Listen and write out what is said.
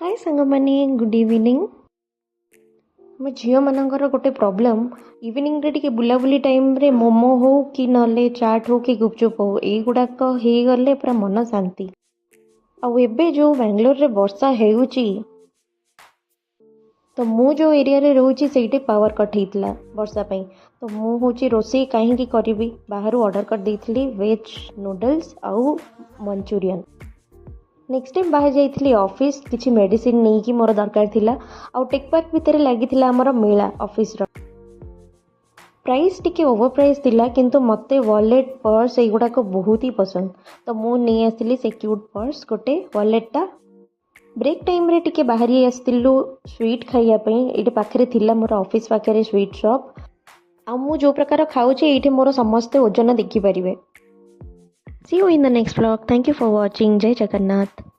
ହାଏ ସାଙ୍ଗମାନେ, good evening. ଆମ ଝିଅମାନଙ୍କର ଗୋଟେ ପ୍ରୋବ୍ଲେମ୍, ଇଭିନିଂରେ ଟିକେ ବୁଲାବୁଲି ଟାଇମ୍ରେ ମୋମୋ ହଉ କି ନହେଲେ ଚାଟ୍ ହଉ କି ଗୁପଚୁପ୍ ହଉ, ଏଇଗୁଡ଼ାକ ହେଇଗଲେ ପୁରା ମନ ଶାନ୍ତି। ଆଉ ଏବେ ଯେଉଁ ବାଙ୍ଗାଲୋରରେ ବର୍ଷା ହେଉଛି, ତ ମୁଁ ଯେଉଁ ଏରିଆରେ ରହୁଛି, ସେଇଠି ପାୱାର କଟ୍ ହେଇଥିଲା ବର୍ଷା ପାଇଁ। ତ ମୁଁ ହେଉଛି ରୋଷେଇ କାହିଁକି କରିବି, ବାହାରୁ ଅର୍ଡ଼ର କରିଦେଇଥିଲି ଭେଜ୍ ନୁଡ଼ଲ୍ସ ଆଉ ମଞ୍ଚୁରିଆନ୍। ନେକ୍ସଟ ଟାଇମ୍ ବାହାରି ଯାଇଥିଲି ଅଫିସ୍, କିଛି ମେଡ଼ିସିନ ନେଇକି ମୋର ଦରକାର ଥିଲା। ଆଉ ଟେକ୍ ପାର୍କ ଭିତରେ ଲାଗିଥିଲା ଆମର ମେଳା ଅଫିସର। ପ୍ରାଇସ୍ ଟିକେ ଓଭର ପ୍ରାଇସ୍ ଥିଲା, କିନ୍ତୁ ମୋତେ ୱାଲେଟ୍, ପର୍ସ ଏଇଗୁଡ଼ାକ ବହୁତ ହି ପସନ୍ଦ। ତ ମୁଁ ନେଇ ଆସିଲି ସେ କ୍ୟୁଟ୍ ପର୍ସ ଗୋଟେ, ୱାଲେଟ୍ଟା। ବ୍ରେକ୍ ଟାଇମ୍ରେ ଟିକେ ବାହାରି ଆସିଥିଲୁ ସୁଇଟ୍ ଖାଇବା ପାଇଁ। ଏଇଠି ପାଖରେ ଥିଲା, ମୋର ଅଫିସ୍ ପାଖରେ ସୁଇଟ୍ ସପ୍। ଆଉ ମୁଁ ଯେଉଁ ପ୍ରକାର ଖାଉଛି, ଏଇଠି ମୋର ସମସ୍ତେ ଓଜନ ଦେଖିପାରିବେ। See you in the next vlog. Thank you for watching. Jay Jagannath.